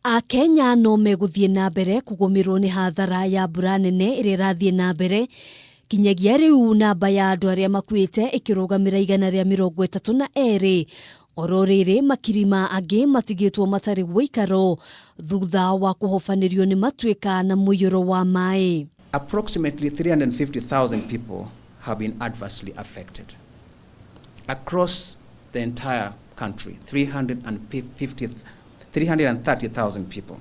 Akenya no megũthiĩ na mbere kũgũmĩrwo nĩ hathara ya mbura nene ĩrĩa ĩrathiĩ na mbere kinyagia rĩu namba ya andũ arĩa makuĩte ĩkĩrũgamĩra 132 oro rĩrĩ makiri ma angĩ matigĩtwo matarĩ ũikaro thutha wa kũhobanĩrio nĩ matuĩka na mũiyũro wa maĩ. Approximately 350,000 people have been adversely affected across the entire country, 350, 330,000 people.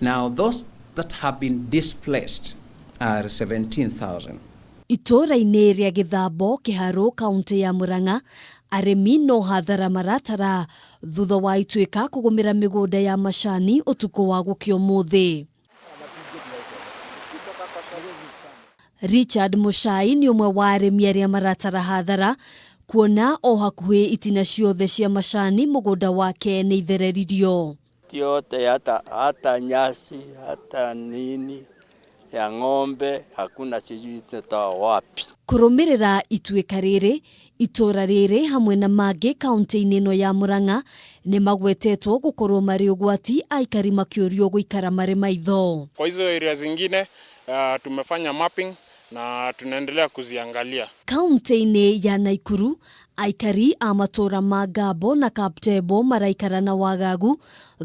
Now, those that have been displaced are 17,000. Itũũra-inĩ rĩa Gĩthambo, Kĩharũ, kaũntĩ ya Murang'a, arĩmi no hathara maratara thutha wa ituĩka kũgũmĩra mĩgũnda ya macani ũtukũ wa gũkĩa ũmũthĩ. Richard Muchai nĩ ũmwe wa arĩmi arĩa maratara hathara kuona o hakuhĩ itina ciothe cia macani mũgũnda wake nĩ ithereririo. Yote hata nyasi hata nini ya ng'ombe hakuna, sijui tunatoa wapi. Kũrũmĩrĩra ituĩka rĩrĩ, itũũra rĩrĩ hamwe na mangĩ kaũntĩ-inĩ ĩno ya Murang'a nĩ magwetetwo gũkorwo marĩ ũgwati, aikari makĩũrio gũikara marĩ maitho. Kwa hizo area zingine tumefanya mapping na tunaendelea kuziangalia. Kaũntĩ-inĩ ya Naikuru, aikari a matũũra ma Ngabo na Kaptebo maraikara na wagagu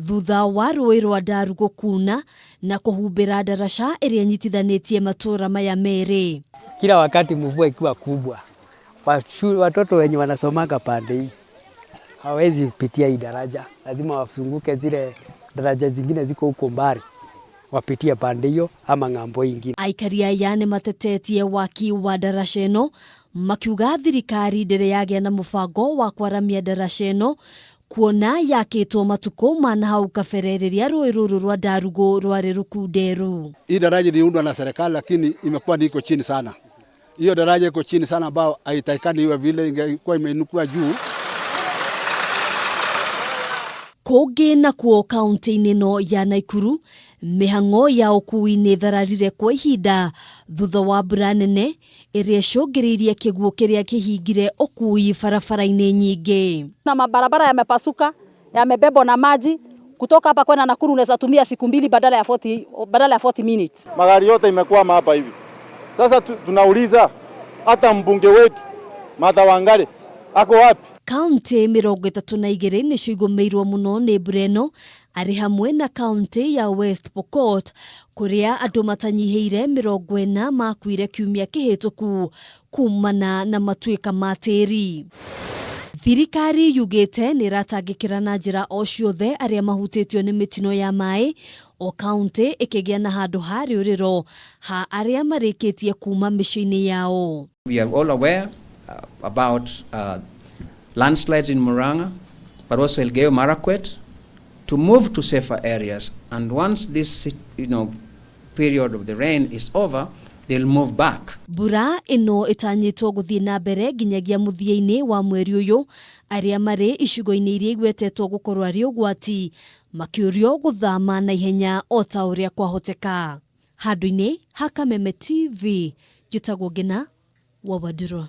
thutha wa rũĩ rwa Ndaru gũkuna na kũhumbĩra ndaraca ĩrĩa ĩnyitithanĩtie matũũra maya merĩ. Kila wakati mvua ikiwa kubwa, watoto wenye wanasomaga pande hii hawezi pitia hii daraja, lazima wafunguke zile daraja zingine ziko huko mbali, wapitie pande hiyo ama ng'ambo ingine. Aikari aya nĩ matetetie waki wa ndaraca ĩno makiuga thirikari ndĩrĩ yagĩa na mũbango wa kwaramia ndaraca ĩno kuona yakĩtwo matukũ ma na hau kabere rĩrĩa rũĩ rũrũ rwa Ndarugu rwarĩ rũkunderu. Hii daraja iliundwa na serikali lakini imekuwa ni iko chini sana. Hiyo daraja iko chini sana ambao haitakikani iwe vile, ingekuwa imeinukiwa juu. Kũngĩ nakuo kaũntĩ-inĩ ĩno ya Naikuru, mĩhang'o ya ũkui nĩ ĩthararire kwa ihinda thutha wa mbura nene ĩrĩa ĩcũngĩrĩirie kĩguũ kĩrĩa kĩhingire ũkui barabara-inĩ nyingĩ. Na mabarabara yamepasuka, yamebebwa na maji. Kutoka hapa kwenda Nakuru unaweza tumia siku mbili badala ya 40 minutes. Magari yote imekwama hapa hivi. Sasa tunauliza hata mbunge wetu Martha Wangari ako wapi? Kaũntĩ 32 nĩcio igũmĩirwo mũno nĩ mbura ĩno, arĩ hamwe na kaũntĩ ya West Pokot kũrĩa andũ matanyihĩire 40 makuire kiumia kĩhĩtũku kumana na matuĩka ma tĩri. Thirikari yugĩte nĩ ĩratangĩkĩra na njĩra o ciothe arĩa mahutĩtio nĩ mĩtino ya maĩ, o kaũntĩ ĩkĩgĩa na handũ ha rĩũrĩro ha arĩa marĩkĩtie kuma mĩciĩ-inĩ yao. We are all aware about landslides in Murang'a, but also Elgeyo Marakwet, to move to safer areas. And once this period of the rain is over, they'll move back. Mbura ĩno ĩtanyĩtwo gũthiĩ na mbere nginyagia mũthia-inĩ wa mweri ũyũ, arĩa marĩ icigo-inĩ iria igwetetwo gũkorwo arĩ ũgwati makĩũrio gũthama na ihenya o ta ũrĩa kwahoteka. Handũ-inĩ ha Kameme TV, njĩtagwo Ngina wa Wandirũ.